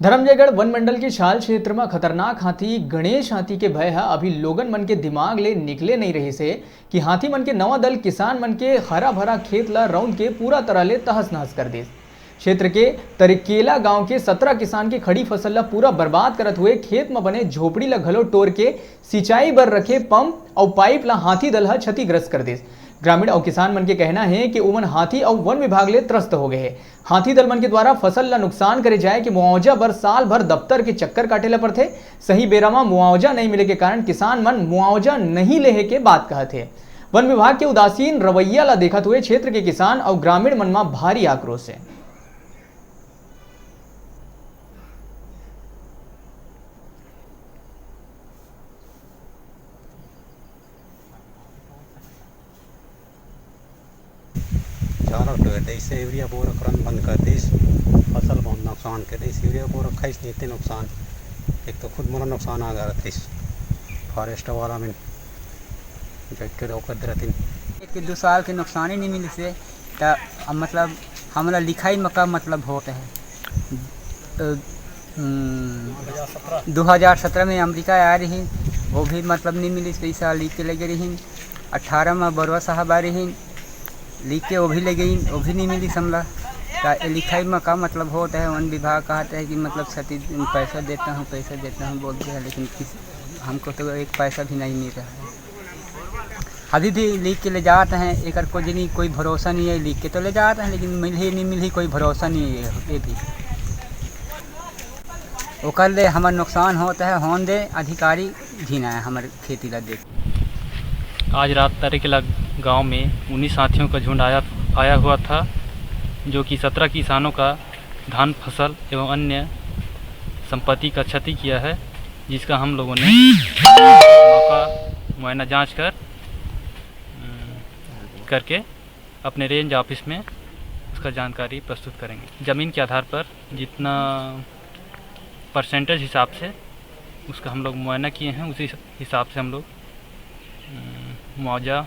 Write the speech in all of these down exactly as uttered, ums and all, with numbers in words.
धरमजयगढ़ वन मंडल के शाल क्षेत्र म खतरनाक हाथी गणेश हाथी के भय ह अभी लोगन मन के दिमाग ले निकले नइ रहिस हे कि हाथी मन के नवा दल किसान मन के हरा भरा खेत ल रौंद के पूरा तरह ले तहस नहस कर देस। क्षेत्र के तरिकेला गांव के सत्रह किसान के खड़ी फसल ल पूरा बर्बाद करत हुए खेत म बने झोपड़ी ल घलो टोर के सिंचाई बर रखे पंप अउ पाइप ल हाथी दल ह क्षतिग्रस्त कर देस। ग्रामीण अउ किसान मन के कहना हे कि उमन हाथी अउ वन विभाग ले त्रस्त हो गए हे। हाथी दल मन के द्वारा फसल ल नुकसान करे जाए के मुआवजा बर साल भर दफ्तर के चक्कर काटे ल पड़थे। सही बेरा म मुआवजा नइ मिले के कारण किसान मन मुआवजा नइ लेहे के बात कहत हे। वन विभाग के उदासीन रवैया ल देखत हुए क्षेत्र के किसान अउ ग्रामीण मन म भारी आक्रोश हे। चारा टोर दिस, यूरिया बोरक रन बंद कर दिस, फसल बहुत नुकसान कर दिस। यूरिया बोरक खाइस नहीं ते नुकसान, एक तो खुद मोला नुकसान आ गया रहिस, फॉरेस्ट वाला में बैठ के ओकर दे रहिन। एक दो साल के नुकसान ही नहीं मिलिस हे, त अब मतलब हमला लिखाई म का मतलब होत हे। अ, हम्म, दो हज़ार सत्रह में अमेरिका आए रहिन, वो भी मतलब नहीं मिलिस, पैसा लिख के लगे रहिन। अठारह में बरुआ साहब आए रहिन, लिख के वो भी ले गइन, वो भी नहीं मिलिस हमला। का ए लिखाई म का मतलब होत हे? वन विभाग कहत हे कि मतलब क्षति, पैसा देता हूँ, पैसा देता हूँ बोलते हैं, लेकिन किस, हमको तो एक पैसा भी नहीं मिल रहा है। अभी भी लिख के ले जात हे, एकर कुछ नहीं, कोई भरोसा नहीं हे। लिख के तो ले जात हे, लेकिन मिलही नहीं मिलही, कोई भरोसा नहीं हे ये भी। ओकर ले हमर नुकसान होत हे, होन दे, अधिकारी झिन आए हमर खेती ला देख। आज रात तरिकेला गांव में उन्नीस हाथियों का झुंड आया, आया हुआ था, जो कि सत्रह किसानों का धान फसल एवं अन्य संपत्ति का क्षति किया है, जिसका हम लोगों ने मौका मुआयना जांच कर, अम, करके अपने रेंज ऑफिस में उसका जानकारी प्रस्तुत करेंगे। ज़मीन के आधार पर जितना परसेंटेज हिसाब से उसका हम लोग मुआयना किए हैं, उसी हिसाब से हम लोग, अम, मुआवजा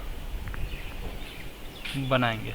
बनाएंगे।